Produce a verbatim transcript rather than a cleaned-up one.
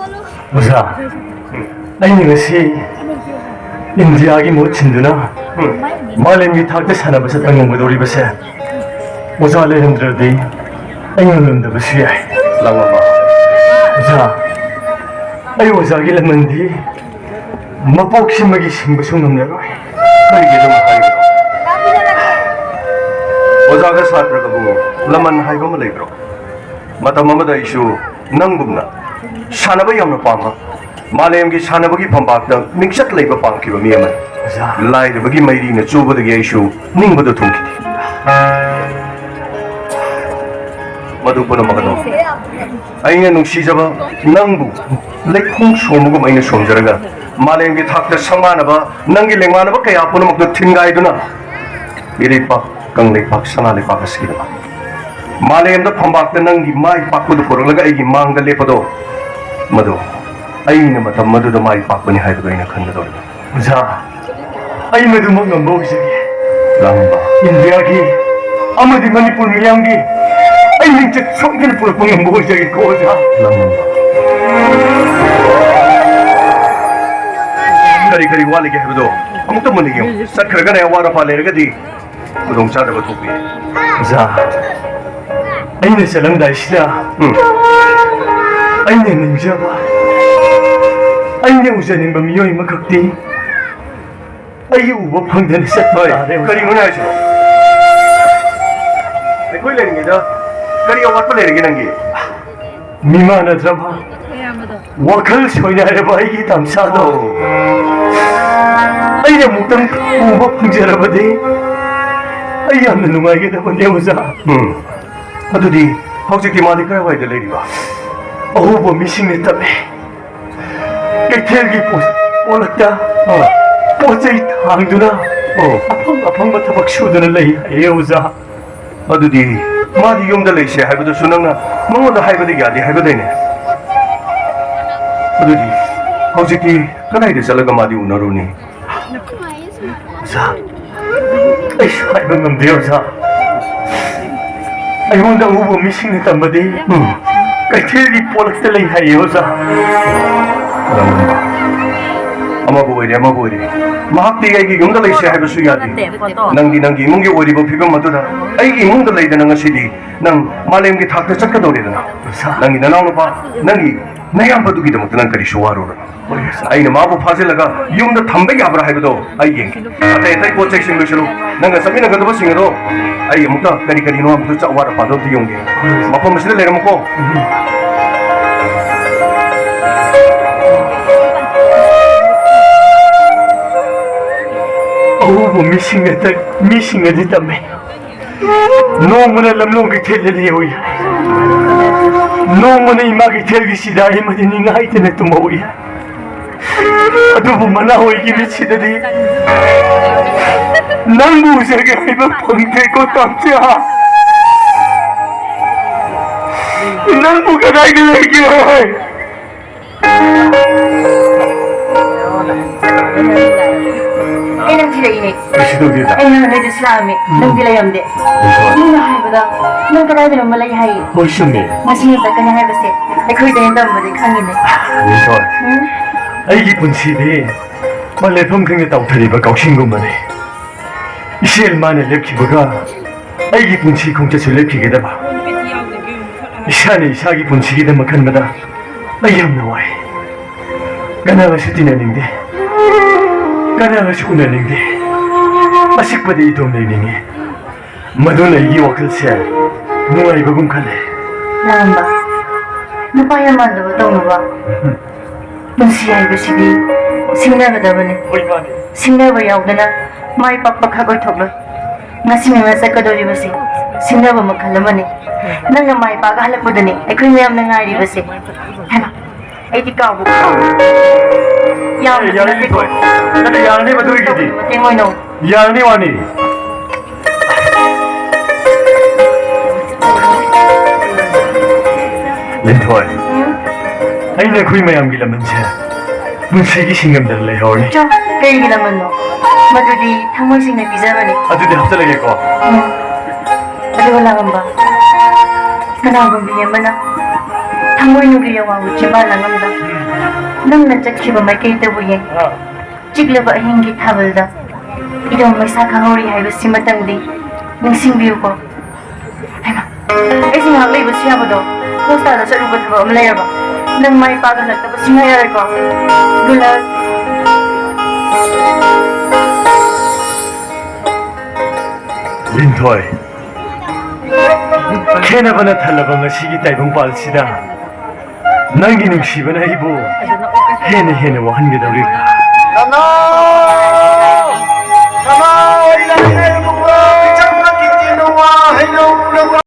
ꯑꯣꯖꯥ, ꯑꯩꯅ ꯉꯁꯤ ꯏꯟꯗꯤꯌꯥꯒꯤ ꯃꯍꯨꯠ ꯁꯤꯟꯗꯨꯅ ꯃꯥꯂꯦꯝꯒꯤ ꯊꯥꯛꯇ ꯁꯥꯟꯅꯕ ꯆꯠꯄ ꯉꯝꯒꯗꯧꯔꯤꯕꯁꯦ ꯑꯣꯖꯥ ꯂꯩꯔꯝꯗ꯭ꯔꯗꯤ ꯑꯩ ꯉꯝꯂꯝꯗꯕꯁꯨ ꯌꯥꯏ꯫ ꯂꯥꯡꯕꯝꯕ꯫ ꯑꯣꯖꯥ, ꯑꯩ ꯑꯣꯖꯥꯒꯤ ꯂꯃꯟꯗꯤ ꯃꯄꯣꯛꯁꯤꯃꯒꯤ ꯁꯤꯡꯕꯁꯨ ꯉꯝꯂꯔꯣꯏ꯫ ꯀꯔꯤꯒꯤ ꯑꯗꯨꯝ ꯍꯥꯏꯔꯤꯕꯅꯣ? ꯑꯣꯖꯥꯒ ꯁꯥꯇ꯭ꯔꯒꯕꯨ ꯂꯃꯟ ꯍꯥꯏꯕ ꯑꯃ ꯂꯩꯕ꯭ꯔꯣ? ꯃꯇꯝ ꯑꯃꯗ ꯑꯩꯁꯨ ꯅꯪꯒꯨꯝꯅ ꯁꯥꯟꯅꯕ ꯌꯥꯝꯅ ꯄꯥꯝꯕ, ꯃꯥꯂꯦꯝꯒꯤ ꯁꯥꯟꯅꯕꯒꯤ ꯐꯝꯄꯥꯛꯇ ꯃꯤꯡꯆꯠ ꯂꯩꯕ ꯄꯥꯝꯈꯤꯕ ꯃꯤ ꯑꯃꯅꯤ꯫ ꯑꯣꯖꯥ꯫ ꯂꯥꯏꯔꯕꯒꯤ ꯃꯩꯔꯤꯅ ꯆꯨꯕꯗꯒꯤ ꯑꯩꯁꯨ ꯅꯤꯡꯕꯗ ꯊꯨꯡꯈꯤꯗꯦ꯫ ꯃꯗꯨ ꯄꯨꯝꯅꯃꯛ ꯑꯗꯣ ꯑꯩꯅ ꯅꯨꯡꯁꯤꯖꯕ ꯅꯪꯕꯨ ꯂꯩꯈꯣꯡ ꯁꯣꯝꯕꯒꯨꯝ ꯑꯩꯅ ꯁꯣꯝꯖꯔꯒ, ꯃꯥꯂꯦꯝꯒꯤ ꯊꯥꯛꯇ ꯁꯪꯃꯥꯟꯅꯕ ꯅꯪꯒꯤ ꯂꯦꯡꯃꯥꯟꯅꯕ ꯀꯌꯥ ꯄꯨꯝꯅꯃꯛꯇꯨ ꯊꯤꯟꯒꯥꯏꯗꯨꯅ ꯏꯔꯩꯄꯥꯛ ꯀꯪꯂꯩꯄꯥꯛ ꯁꯅꯥ ꯂꯩꯄꯥꯛ ꯑꯁꯤꯒꯤꯗꯃꯛ ꯃꯥꯂꯦꯝꯗ ꯐꯝꯕꯥꯛꯇ ꯅꯪꯒꯤ ꯃꯥꯏ ꯄꯥꯛꯄꯗꯨ ꯄꯨꯔꯛꯂꯒ ꯑꯩꯒꯤ ꯃꯥꯡꯗ ꯂꯦꯞꯄꯗꯣ, ꯃꯗꯨ ꯑꯩꯅ ꯃꯇꯝ ꯑꯗꯨꯗ ꯃꯥꯏ ꯄꯥꯛꯄꯅꯤ ꯍꯥꯏꯕꯗꯨ ꯑꯩꯅ ꯈꯟꯒꯗꯧꯔꯤꯕꯅꯤ꯫ ꯑꯣꯖꯥ, ꯑꯩ ꯃꯗꯨꯃꯛ ꯉꯝꯕ ꯑꯣꯏꯖꯒꯦ꯫ ꯂꯥꯡꯕꯝꯕ꯫ ꯏꯟꯗꯤꯌꯥꯒꯤ ꯑꯃꯗꯤ ꯃꯅꯤꯄꯨꯔ ꯃꯤꯌꯥꯝꯒꯤ ꯑꯩ ꯃꯤꯡꯆꯠ ꯁꯣꯏꯗꯅ ꯄꯨꯔꯛꯄ ꯉꯝꯕ ꯑꯣꯏꯖꯒꯦꯀꯣ, ꯑꯣꯖꯥ꯫ ꯂꯥꯡꯕꯝꯕ꯫ ꯀꯔꯤ ꯀꯔꯤ ꯋꯥꯠꯂꯤꯒꯦ ꯍꯥꯏꯕꯗꯣ ꯑꯃꯨꯛꯇ ꯃꯨꯟꯅ ꯌꯦꯡꯉꯨ꯫ ꯆꯠꯈ꯭ꯔꯒꯅ ꯑꯋꯥꯠ ꯑꯄꯥ ꯂꯩꯔꯒꯗꯤ ꯈꯨꯗꯣꯡꯆꯥꯗꯕ ꯊꯣꯛꯄ ꯌꯥꯏ꯫ ꯑꯣꯖꯥ, ꯑꯩꯅ ꯆꯠꯂꯝꯗꯥꯏꯁꯤꯗ ꯎꯝ꯫ ꯑꯩꯅ ꯅꯤꯡꯖꯕ, ꯑꯩꯅ ꯎꯖꯅꯤꯡꯕ ꯃꯤꯑꯣꯏ ꯑꯃꯈꯛꯇꯤ ꯑꯩ ꯎꯕ ꯐꯪꯗꯅ ꯆꯠꯄ ꯍꯣꯏ, ꯇꯥꯔꯦ, ꯑꯣꯖꯥ꯫ ꯀꯔꯤꯅꯣꯅꯦ ꯍꯥꯏꯁꯤꯕꯣ? ꯑꯩꯈꯣꯏ ꯂꯩꯔꯤꯉꯩꯗ ꯀꯔꯤ ꯑꯋꯥꯠꯄ ꯂꯩꯔꯒꯦ ꯅꯪꯒꯤ? ꯃꯤꯃꯥꯟꯅꯗ꯭ꯔꯕ, ꯋꯥꯈꯜ ꯁꯣꯏꯅꯥꯏꯔꯕ ꯑꯩꯒꯤ ꯇꯝꯁꯥꯗꯣ ꯑꯣ꯫ ꯑꯩꯅ ꯑꯃꯨꯛꯇꯪ ꯎꯕ ꯐꯪꯖꯔꯕꯗꯤ ꯑꯩ ꯌꯥꯝꯅ ꯅꯨꯡꯉꯥꯏꯒꯗꯕꯅꯦ, ꯑꯣꯖꯥ꯫ ꯎꯝ꯫ ꯑꯗꯨꯗꯤ ꯍꯧꯖꯤꯛꯇꯤ ꯃꯥꯗꯤ ꯀꯔꯥꯏꯋꯥꯏꯗ ꯂꯩꯔꯤꯕ? ꯑꯍꯧꯕ ꯃꯤꯁꯤꯡꯅ ꯇꯝꯃꯦ꯫ ꯀꯩꯊꯦꯜꯒꯤ ꯄꯣꯠ-, ꯄꯣꯂꯛꯇ ꯑꯣ꯫ ꯄꯣꯠ ꯆꯩ ꯊꯥꯡꯗꯨꯅ ꯑꯣ꯫ ꯑꯐꯪ ꯑꯐꯪꯕ ꯊꯕꯛ ꯁꯨꯗꯨꯅ ꯂꯩ ꯍꯥꯏꯌꯦ, ꯑꯣꯖꯥ꯫ ꯑꯗꯨꯗꯤ ꯃꯥꯗꯤ ꯌꯨꯝꯗ ꯂꯩꯁꯦ ꯍꯥꯏꯕꯗꯨꯁꯨ ꯅꯪꯅ ꯃꯉꯣꯟꯗ ꯍꯥꯏꯕꯗꯤ ꯌꯥꯗꯦ ꯍꯥꯏꯕꯗꯥꯏꯅꯦ? ꯑꯗꯨꯗꯤ ꯍꯧꯖꯤꯛꯇꯤ ꯀꯗꯥꯏꯗ ꯆꯠꯂꯒ ꯃꯥꯗꯤ ꯎꯅꯔꯨꯅꯤ? ꯑꯣꯖꯥ, ꯑꯩꯁꯨ ꯍꯥꯏꯕ ꯉꯝꯗꯦ, ꯑꯣꯖꯥ꯫ ꯑꯩꯉꯣꯟꯗ ꯑꯎꯕ ꯃꯤꯁꯤꯡꯅ ꯇꯝꯕꯗꯤ ꯎꯝ꯫ ꯀꯩꯊꯦꯜꯒꯤ ꯄꯣꯂꯛꯇ ꯂꯩ ꯍꯥꯏꯌꯦ, ꯑꯣꯖꯥ꯫ ꯑꯃꯕꯨ ꯑꯣꯏꯔꯦ, ꯑꯃꯕꯨ ꯑꯣꯏꯔꯦ, ꯃꯍꯥꯛꯇꯤ ꯑꯩꯒꯤ ꯌꯨꯝꯗ ꯂꯩꯁꯦ ꯍꯥꯏꯕꯁꯨ ꯌꯥꯗꯦ꯫ ꯅꯠꯇꯦ, ꯐꯣꯇꯣ꯫ ꯅꯪꯗꯤ ꯅꯪꯒꯤ ꯏꯃꯨꯡꯒꯤ ꯑꯣꯏꯔꯤꯕ ꯐꯤꯕꯝ ꯑꯗꯨꯗ ꯑꯩꯒꯤ ꯏꯃꯨꯡꯗ ꯂꯩꯗꯅ ꯉꯁꯤꯗꯤ ꯅꯪ ꯃꯥꯂꯦꯝꯒꯤ ꯊꯥꯛꯇ ꯆꯠꯀꯗꯧꯔꯦꯗꯅ꯫ ꯅꯪꯒꯤ ꯅꯅꯥꯎꯅꯨꯄꯥ, ꯅꯪꯒꯤ ꯅꯌꯥꯝꯕꯗꯨꯒꯤꯗꯃꯛꯇ ꯅꯪ ꯀꯔꯤꯁꯨ ꯋꯥꯔꯨꯔꯅꯨ꯫ ꯑꯩꯅ ꯃꯥꯕꯨ ꯐꯥꯖꯤꯜꯂꯒ ꯌꯨꯝꯗ ꯊꯝꯕ ꯌꯥꯕ꯭ꯔꯥ ꯍꯥꯏꯕꯗꯣ ꯑꯩ ꯌꯦꯡꯒꯦ꯫ ꯑꯇꯩ ꯑꯇꯩ ꯄꯣꯠ ꯆꯩꯁꯤꯡ ꯂꯣꯏꯁꯤꯜꯂꯨ꯫ ꯅꯪꯒ ꯆꯠꯃꯤꯟꯅꯒꯗꯕꯁꯤꯡ ꯑꯗꯣ ꯑꯩ ꯑꯃꯨꯛꯇ ꯀꯔꯤ ꯀꯔꯤꯅꯣ ꯍꯥꯏꯕꯗꯨ ꯆꯥꯛ ꯋꯥꯠ ꯑꯄꯥꯗꯣ ꯑꯝꯇ ꯌꯦꯡꯒꯦ꯫ ꯃꯐꯝ ꯑꯁꯤꯗ ꯂꯩꯔꯝꯃꯨꯀꯣ꯫ ꯑꯎꯕ ꯃꯤꯁꯤꯡ ꯑꯗ-, ꯃꯤꯁꯤꯡ ꯑꯗꯨ ꯇꯝꯃꯦ꯫ ꯅꯣꯡꯃꯅ ꯂꯝꯂꯣꯡ ꯀꯩꯊꯦꯜꯗ ꯂꯩꯍꯧꯏ, ꯅꯣꯡꯃꯅ ꯏꯃꯥ ꯀꯩꯊꯦꯜꯒꯤ ꯁꯤꯗꯥꯏ ꯑꯃꯗꯤ ꯅꯤꯡꯉꯥꯏꯗꯅ ꯇꯨꯝꯍꯧꯏ꯫ ꯑꯗꯨꯕꯨ ꯃꯅꯥ ꯍꯣꯏꯒꯤ ꯃꯤꯠꯁꯤꯗꯗꯤ ꯅꯪꯕꯨ ꯎꯖꯒꯦ ꯍꯥꯏꯕ ꯐꯪꯗ꯭ꯔꯦꯀꯣ ꯇꯥꯝꯆꯥ꯫ ꯅꯪꯕꯨ ꯀꯗꯥꯏꯗ ꯂꯩꯒꯦ? ꯑꯩ ꯅꯪ ꯊꯤꯔꯛꯏꯅꯦ꯫ ꯀꯩꯁꯨ ꯇꯧꯗꯦꯗ꯫ ꯑꯩ ꯅꯪ ꯅꯣꯏꯗ ꯁꯤꯜꯂꯛꯑꯝꯃꯤ꯫ ꯎꯝ꯫ ꯅꯪꯗꯤ ꯂꯩꯔꯝꯗꯦ꯫ ꯂꯤꯟꯊꯣꯏ꯫ ꯃꯤꯅ ꯍꯥꯏꯕꯗ ꯅꯪ ꯀꯗꯥꯏꯗꯅꯣꯃ ꯂꯩ ꯍꯥꯏꯌꯦ꯫ ꯍꯣꯏ, ꯆꯨꯝꯃꯦ꯫ ꯉꯁꯤ ꯅꯪ ꯆꯠꯀꯅꯤ ꯍꯥꯏꯕꯁꯦ ꯑꯩꯈꯣꯏꯗ ꯑꯩꯅ ꯇꯝꯕꯗꯤ ꯈꯪꯉꯤꯅꯦ꯫ ꯂꯤꯟꯊꯣꯏ꯫ ꯎꯝ? ꯑꯩꯒꯤ ꯄꯨꯟꯁꯤꯗꯤ ꯃꯥ ꯂꯦꯞꯐꯝ ꯈꯪꯗ ꯇꯥꯎꯊꯔꯤꯕ ꯀꯥꯎꯁꯤꯡꯒꯨꯝꯕꯅꯤ꯫ ꯏꯆꯦꯜ ꯃꯥꯅ ꯂꯦꯞꯈꯤꯕꯒ ꯑꯩꯒꯤ ꯄꯨꯟꯁꯤ ꯈꯣꯡꯆꯠꯁꯨ ꯂꯦꯞꯈꯤꯒꯗꯕ꯫ ꯏꯁꯥꯅ ꯏꯁꯥꯒꯤ ꯄꯨꯟꯁꯤꯒꯤꯗꯃꯛ ꯈꯟꯕꯗ ꯑꯩ ꯌꯥꯝꯅ ꯋꯥꯏ꯫ ꯀꯅꯥꯒꯁꯨ ꯇꯤꯟꯅꯅꯤꯡꯗꯦ, ꯀꯅꯥꯒꯁꯨ ꯎꯅꯅꯤꯡꯗꯦ꯫ ꯑꯆꯤꯛꯄꯗ ꯏꯇꯣꯝ ꯂꯩꯅꯤꯡꯉꯤ꯫ ꯃꯗꯨꯅ ꯑꯩꯒꯤ ꯋꯥꯈꯜꯁꯦ ꯅꯨꯡꯉꯥꯏꯕꯒꯨꯝ ꯈꯜꯂꯦ꯫ ꯂꯥꯝꯕ, ꯅꯨꯄꯥ ꯌꯥꯝ ꯃꯥꯟꯗꯕ ꯇꯧꯅꯨꯕ꯫ ꯄꯨꯟꯁꯤ ꯍꯥꯏꯕꯁꯤꯗꯤ ꯁꯤꯡꯅꯒꯗꯕꯅꯤ꯫ ꯍꯣꯏ, ꯃꯥꯅꯦ꯫ ꯁꯤꯡꯅꯕ ꯌꯥꯎꯗꯅ ꯃꯥꯏ ꯄꯥꯛꯄ ꯈꯛ ꯑꯣꯏꯊꯣꯛꯂꯣꯏ꯫ ꯉꯁꯤ ꯅꯪꯅ ꯆꯠꯀꯗꯧꯔꯤꯕꯁꯤ ꯁꯤꯡꯅꯕ ꯃꯈꯜ ꯑꯃꯅꯤ꯫ ꯅꯪꯅ ꯃꯥꯏ ꯄꯥꯛꯑ ꯍꯜꯂꯛꯄꯗꯨꯅꯤ ꯑꯩꯈꯣꯏ ꯃꯌꯥꯝꯅ ꯉꯥꯏꯔꯤꯕꯁꯦ꯫ ꯍꯩꯃꯥ, ꯑꯩꯗꯤ ꯀꯥꯎꯕꯨ ꯀꯥꯎꯔꯦ꯫ ꯌꯥꯝꯕꯗꯤ ꯑꯦ, ꯌꯥꯔꯦ, ꯅꯠꯇꯦꯀꯣ꯫ ꯂꯤꯟꯊꯣꯏ꯫ ꯅꯠꯇꯦ, ꯌꯥꯔꯅꯤ, ꯃꯗꯨꯒꯤꯗꯤ꯫ ꯃꯇꯦꯡ ꯑꯣꯏꯅ꯫ ꯌꯥꯔꯅꯤ, ꯋꯥꯅꯤ꯫ ꯂꯤꯟꯊꯣꯏ, ꯎꯝ? ꯑꯩꯅ ꯑꯩꯈꯣꯏ ꯃꯌꯥꯝꯒꯤ ꯂꯃꯟꯁꯦ ꯄꯨꯟꯁꯤꯒꯤ ꯁꯤꯡꯉꯝꯗꯅ ꯂꯩꯍꯧꯔꯅꯤ꯫ ꯆꯣ, ꯀꯔꯤꯒꯤ ꯂꯃꯟꯅꯣ? ꯃꯗꯨꯗꯤ ꯊꯃꯣꯏ ꯁꯦꯡꯅ ꯄꯤꯖꯕꯅꯤ꯫ ꯑꯗꯨꯗꯤ ꯍꯥꯞꯆꯤꯜꯂꯒꯦꯀꯣ꯫ ꯎꯝ꯫ ꯑꯗꯨꯒ ꯂꯥꯛꯂꯝꯕ ꯀꯅꯥꯒꯨꯝꯕꯤ ꯑꯃꯅ ꯊꯃꯣꯏꯅꯨꯡꯒꯤ ꯑꯋꯥꯡꯕ ꯆꯤꯝꯕꯥꯜ ꯑꯉꯝꯗ ꯅꯪꯅ ꯆꯠꯈꯤꯕ ꯃꯥꯏꯀꯩꯗꯕꯨ ꯌꯦꯡ꯫ ꯑꯥ꯫ ꯆꯤꯛꯂꯕ ꯑꯍꯤꯡꯒꯤ ꯊꯥꯕꯜꯗ ꯏꯔꯣꯝ ꯃꯩꯁꯥ ꯈꯪꯍꯧꯔꯤ ꯍꯥꯏꯕꯁꯤꯃꯇꯪꯗꯤ ꯅꯤꯡꯁꯤꯡꯕꯤꯌꯨꯀꯣ꯫ ꯍꯩꯃꯥ, ꯑꯩꯁꯦ ꯉꯥꯏꯍꯥꯛ ꯂꯩꯕꯁꯨ ꯌꯥꯕꯗꯣ, ꯍꯣꯁꯄꯤꯇꯥꯜꯗ ꯆꯠꯂꯨꯕ ꯊꯕꯛ ꯑꯃ ꯂꯩꯔꯕ꯫ ꯅꯪ ꯃꯥꯏ ꯄꯥꯛꯅ ꯂꯥꯛꯇꯕ ꯁꯨꯡꯌꯥ ꯌꯥꯔꯣꯏꯀꯣ꯫ Good luck꯫ ꯂꯤꯟꯊꯣꯏ, ꯈꯦꯅꯕꯅ ꯊꯜꯂꯕ ꯉꯁꯤꯒꯤ ꯇꯥꯏꯕꯪꯄꯥꯜꯁꯤꯗ ꯅꯪꯒꯤ ꯅꯨꯡꯁꯤꯕꯅ ꯑꯩꯕꯨ ꯍꯦꯟꯅ ꯍꯦꯟꯅ ꯋꯥꯍꯟꯒꯗꯧꯔꯤ꯫ ꯅꯅꯥꯎ! ꯅꯅꯥꯎ! ꯑꯩ ꯂꯥꯛꯂꯦ, ꯏꯕꯨꯡꯉꯣ! ꯏꯆꯝ ꯃꯇꯤꯛꯀꯤ ꯅꯨꯡꯉꯥꯏ ꯍꯩꯅꯧ ꯅꯨꯡꯉꯥꯏ!